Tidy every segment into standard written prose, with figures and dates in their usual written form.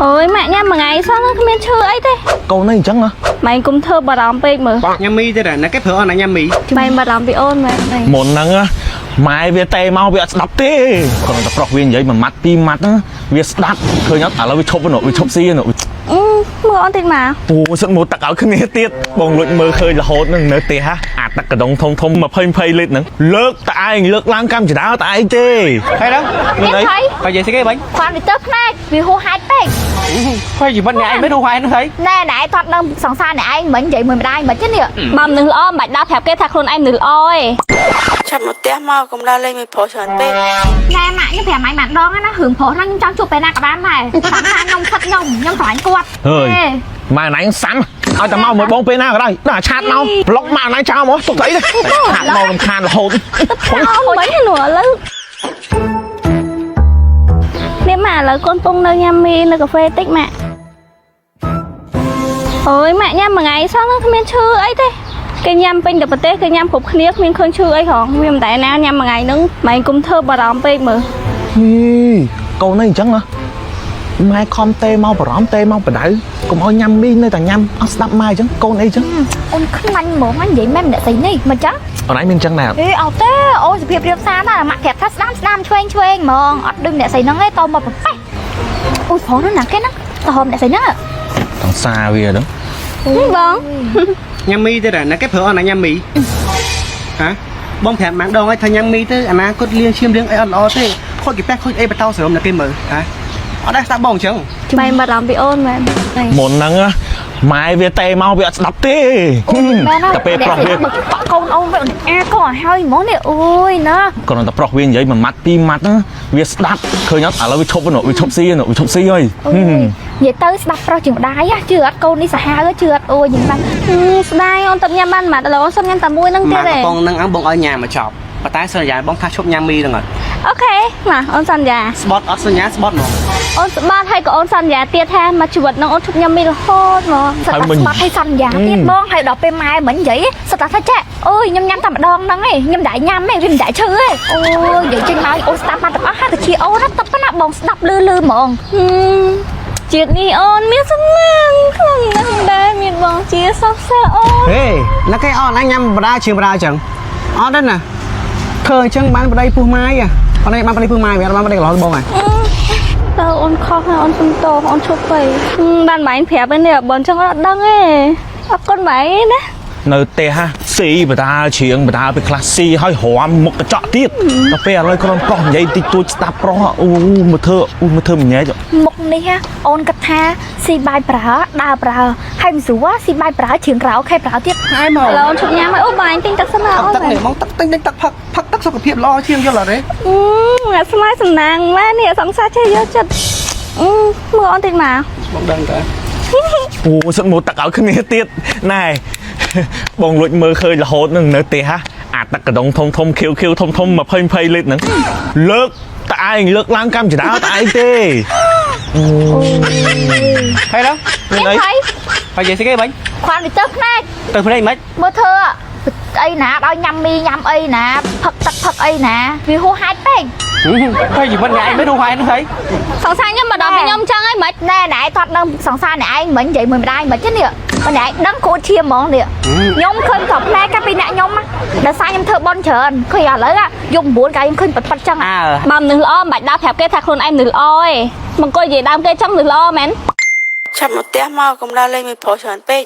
អើយម៉ាក់ញ៉ាំមួយថ្ងៃសោះគ្មានឈឺអីទេ កូននេះអញ្ចឹងហ៎ ម៉ែគុំធ្វើបារម្ភពេកមើល ញ៉ាំមីទៀតណាគេប្រើអត់ណាញ៉ាំមី ម៉ែបារម្ភពីអូនមែនទេ មុនហ្នឹងណាម៉ែវាតេមកវាអត់ស្ដាប់ទេគ្រាន់តែប្រុសវានិយាយមួយម៉ាត់ពីរម៉ាត់ហ្នឹងវាស្ដាប់ឃើញអត់ឥឡូវវាឈប់ហ្នឹងវាឈប់ស៊ីហ្នឹង អឺមើលអូនតិចមក ពូសិតមកទឹកឲ្យគ្នាទៀតបងលួចមើលឃើញរហូតហ្នឹងនៅផ្ទះហ่ะអាទឹកកដុងធំធំ20 20លីត្រហ្នឹងលើកតែឯងលើកឡើងកម្មចដាតែឯងទេ ហើយដល់ មានអី ថៃ បើនិយាយស្អីគេបាញ់ ความទៅភ្នែកវាហួសហេតុពេក ហើយជីវិតអ្នកឯងមិនហួសហេតុនោះហី ណែណែថត់នឹងសង្សារអ្នកឯងមិននិយាយមួយម្ដាយមិនទេនេះ បើមិននឹងល្អមិនបាច់ដើរប្រាប់គេថាខ្លួនឯងមិនល្អទេ ឆាប់មកផ្ទះមកកុំដើរលេងមួយប្រុសច្រើនពេក ណែម៉ាក់ខ្ញុំប្រាប់ម៉ែម្ដងណារឿងប្រុសហ្នឹងខ្ញុំចង់ជួបពេលណាក៏បានដែរសង្សារខ្ញុំខិតខ្ញុំខ្ញុំស្រឡាញ់គាត់ ហើយម៉ែណៃសាំឲ្យតែមកមួយបងពេលណាក៏ដោយដល់ឆាតមកប្លុកម៉ែណៃចោលមកទុកស្អីទេឆាតមករំខានរហូត អូមិនហ្នឹងឥឡូវនេះម៉ាក់ឥឡូវកូនពងនៅញ៉ាំមីនៅកាហ្វេតិចម៉ាក់អើយម៉ាក់ញ៉ាំមួយថ្ងៃសោះគ្មានឈឺអីទេគេញ៉ាំពេញតែប្រទេសគេញ៉ាំគ្រប់គ្នាគ្មានឃើញឈឺអីហងវាមិនតែណាញ៉ាំមួយថ្ងៃហ្នឹងម៉ែគុំធ្វើបារម្ភពេកមើល ហីកូននេះអញ្ចឹងហ៎ម៉ែខំទេមកបារម្ភទេមកបដៅកុំឲ្យញ៉ាំមីនៅតែញ៉ាំអត់ស្ដាប់ម៉ែអញ្ចឹងកូនអីអញ្ចឹង អូនខ្លាញ់ហ្មងនិយាយមែនអ្នកស្រីនេះមិនចឹង អូនឯងមានអញ្ចឹងដែរ អេអត់ទេអូនសុភាពរៀបសារណាម៉ាក់ប្រាប់ថាស្ដាំស្ដាំឆ្វេងឆ្វេងហ្មងអត់ដូចអ្នកស្រីហ្នឹងទេតមកប្រប៉េះអូយប្រុសនោះណាគេហ្នឹងតហមអ្នកស្រីហ្នឹង សង្សារវាហ្នឹង បង ញ៉ាំមីទៀតណាគេប្រើអត់ណាញ៉ាំមីហ៎បងប្រាប់ម៉ាក់ដងឲ្យថាញ៉ាំមីទៅអនាគតលៀងឈាមលៀងអីអត់ល្អទេខូចគេប៉ះខូចអីបតោសរមណាគេមើលហ៎អត់ដែរស្ដាប់បងអញ្ចឹង ម៉ែបារម្ភពីអូនមែនទេ មុនហ្នឹងណាម៉ែវាទេមកវាអត់ស្ដាប់ទេ មែន តែពេលប្រុសវា បើបាក់កូនអូនវិញអាក៏ឲ្យហើយហ្មងនេះអូយណា គ្រាន់តែប្រុសវានិយាយមួយម៉ាត់ពីរម៉ាត់ហ្នឹងវាស្ដាប់ឃើញអត់ឥឡូវវាឈប់ហ្នឹងវាឈប់ស៊ីហ្នឹងវាឈប់ស៊ីហើយ អូយនិយាយទៅស្ដាប់ប្រុសជាងម្ដាយជឿអត់កូននេះសាហាវជឿអត់អូយយ៉ាងណា ស្ដាយអូនតែញ៉ាំបានមួយម៉ាត់ឥឡូវអូនសុំញ៉ាំតែមួយហ្នឹងទៀត ម៉ាក់ ទេ កំប៉ុងហ្នឹងអង្គបងឲ្យញ៉ាំមកចប់ប៉ុន្តែសន្យាបងថាឈប់ញ៉ាំមីហ្នឹងអត់ OK មកអូនសន្យា ស្បត់អត់សញ្ញាស្បត់ហ្មង អូនស្បាត់ហើយក៏អូនសន្យាទៀតថាមកជីវិតហ្នឹងអូនឈប់ញ៉ាំមីរហូតមក សិតតែស្បាត់ឲ្យសន្យាទៀតបងហើយដល់ពេលម៉ែមិញនិយាយសិតតែថាចេះអូយខ្ញុំញ៉ាំតែម្ដងហ្នឹងឯងខ្ញុំមិនដែរញ៉ាំទេវាមិនដែរឈឺទេអូយនិយាយចេញមកអូនស្ដាប់បានទាំងអស់ហើយទៅជាអូនណាតបណាបងស្ដាប់លឺលឺហ្មង ជាតិនេះអូនមានសំណាងខ្លាំងណាស់ដែរមានបងជាសោកសៅអូន ហេណាគេអត់ណាញ៉ាំបដាជាងបដាអញ្ចឹងអត់ទេណាធ្វើអញ្ចឹងបានប្តីពុះម៉ាយអត់ទេបានប្តីពុះម៉ាយវាអត់បានប្តីកន្លោះបងហ៎ តើអូនខុសហើយអូនសុំទោសអូនឈប់ទៅបានម៉ែប្រាប់ឯនេះបើអញ្ចឹងអត់ដឹងទេអរគុណម៉ែណា នៅផ្ទះហ่ะស៊ីបដាជ្រៀងបដាពេលខ្លះស៊ីហើយរំមុខកញ្ចក់ទៀតដល់ពេលឥឡូវគ្រាន់ប្រុសនិយាយតិចតួចស្ដាប់ប្រុសអូមកធ្វើអូមកធ្វើមិនញែក មុខនេះអូនគិតថាស៊ីបាយប្រើដើរប្រើហើយមិនស្រួលស៊ីបាយប្រើជ្រៀងក្រៅខែប្រើទៀត ហើយមក ឥឡូវអូនឈប់ញ៉ាំហើយអូបាយទិញទឹកសិនណាអូន ទឹកនេះហ្មងទឹកទិញទឹកផឹកផឹកទឹកសុខភាពល្អជាងយល់អត់ទេ អឺអាស្មាយសំណាងម៉ែនេះសង្សារចេះយកចិត្តអឺមើលអូនតិចមក បងដឹងតើ អូសិតមកទឹកឲ្យគ្នាទៀតណែបងលួចមើលឃើញរហូតនឹងនៅផ្ទះហ่ะអាទឹកកដុងធំធំខៀវខៀវធំធំ20 20លីត្រហ្នឹងលើកតែឯងលើកឡើងកម្មចដាតែឯងទេ ហើយដល់ មានអី ថៃ បើនិយាយស្អីគេបាញ់ ความទៅភ្នែក ទៅភ្នែកមិន មើលធ្វើអីណាឲ្យញ៉ាំមីញ៉ាំអីណាផឹកទឹកផឹកអីណាវាហួសហេតុពេក ហើយជីវិតអ្នកឯងមិនហួសហេតុនោះហី សង្សារខ្ញុំមកដល់ពីខ្ញុំចឹងហើយមិន ណែណែថត់នឹងសង្សារអ្នកឯងមិញនិយាយមួយម្ដាយមិនទេនេះបើអ្នកឯងដឹងគ្រូឈាមហ្មងនេះខ្ញុំឃើញក៏ផ្លែកាពីអ្នកខ្ញុំដោយសារខ្ញុំធ្វើបន់ច្រើនឃើញឥឡូវយប់9កាយខ្ញុំឃើញប៉ិតប៉ិតចឹង អើ បើមិននឹងល្អមិនបាច់ដើរប្រាប់គេថាខ្លួនឯងមិនល្អទេមកអង្គុយនិយាយដើមគេចឹងមិនល្អមែន ឆាប់មកផ្ទះមកកុំដើរលេងមួយប្រុសច្រើនពេក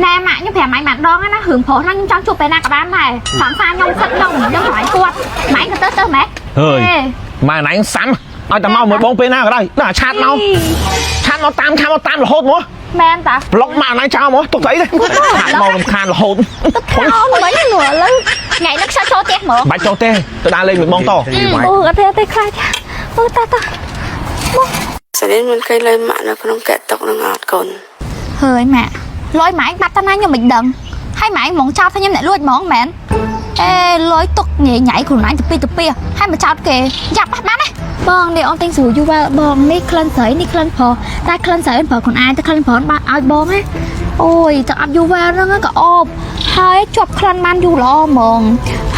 ណែម៉ាក់ខ្ញុំប្រាប់ម៉ែម្ដងណារឿងប្រុសហ្នឹងខ្ញុំចង់ជួបពេលណាក៏បានដែរសង្សារខ្ញុំខិតខ្ញុំខ្ញុំស្រឡាញ់គាត់ម៉ែក៏ទៅទៅម៉ែ ហើយម៉ែណៃសាំឲ្យតែមកមួយបងពេលណាក៏ដោយដល់ឆាតមកឆាតមកតាមឆាតមកតាមរហូតមក មែនតា ប្លុកម៉ែណៃចោលមកទុកស្អីទេឆាតមករំខានរហូត អូនមិនហ្នឹងឥឡូវ ថ្ងៃនេះខ្ជិលចូលផ្ទះហ្មង បាច់ចូលទេទៅដើរលេងមួយបងត អូអត់ទេអត់ទេខ្លាចអូតាតា សាលីនមិនឃើញលុយម៉ាក់នៅក្នុងកែតុកនឹងអត់កូន ហើយម៉ាក់លុយម៉ែបាត់តាណាខ្ញុំមិនដឹងហើយម៉ែហ្មងចោលថាខ្ញុំអ្នកលួចហ្មងមែនអេលុយទុកញ៉ៃញ៉ៃខ្លួនឯងទៅពីទៅពីហើយមកចោតគេយ៉ាប់បានណាបងនេះអូនទិញស្រួលយូរវ៉ាបងនេះក្លិនស្រីនេះក្លិនប្រុសតែក្លិនស្រីអូនប្រុសខ្លួនឯងតែក្លិនប្រុសបាក់ឲ្យបងណា អូយទឹកអប់ Yuwell ហ្នឹងក៏អូបហើយជាប់ក្លិនបានយូរល្អហ្មង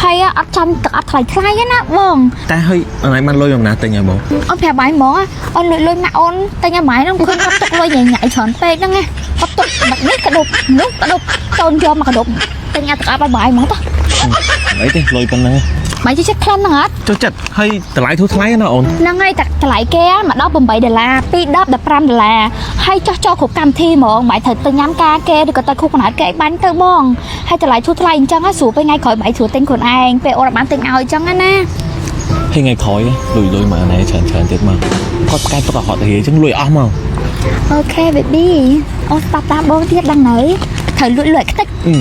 ហើយអត់ចាំទឹកអប់ថ្លៃថ្លៃទេណាបង តែហើយអនឡាញបានលុយមកណាទិញហើយបង អូនប្រាប់បាយហ្មងអូនលួចលុយម៉ាក់អូនទិញឲ្យម៉ែហ្នឹងឃើញគាត់ទុកលុយញ៉ៃញ៉ៃច្រើនពេកហ្នឹងណាគាត់ទុកបាត់នេះក៏ដប់នោះក៏ដប់តូនយកមកក៏ដប់ទិញអាទឹកអប់ឲ្យបាយហ្មងតោះ អីទេលុយប៉ុណ្ណឹង បាយជិះចិត្តក្លិនហ្នឹងអត់ ចូលចិត្តហើយតម្លៃធូរថ្លៃណាអូន ហ្នឹងហើយតែតម្លៃគេមកដល់8ដុល្លារ2 10 15ដុល្លារហើយចោះចោលគ្រប់កម្មវិធីហ្មងបាយត្រូវទៅញ៉ាំការគេឬក៏ទៅខួបកណ្ដាលគេឲ្យបាញ់ទៅបងហើយតម្លៃធូរថ្លៃអញ្ចឹងស្រួលពេលថ្ងៃក្រោយបាយស្រួលទិញខ្លួនឯងពេលអូនបានទិញឲ្យអញ្ចឹងណា ហើយថ្ងៃក្រោយលុយលុយមកណែច្រើនច្រើនទៀតមកគាត់ផ្កាយទុកឲ្យហត់រាអញ្ចឹងលុយអស់មក OK baby អូនស្ដាប់តាមបងទៀតដឹងនៅត្រូវលួចលួចខ្ទេច អឺ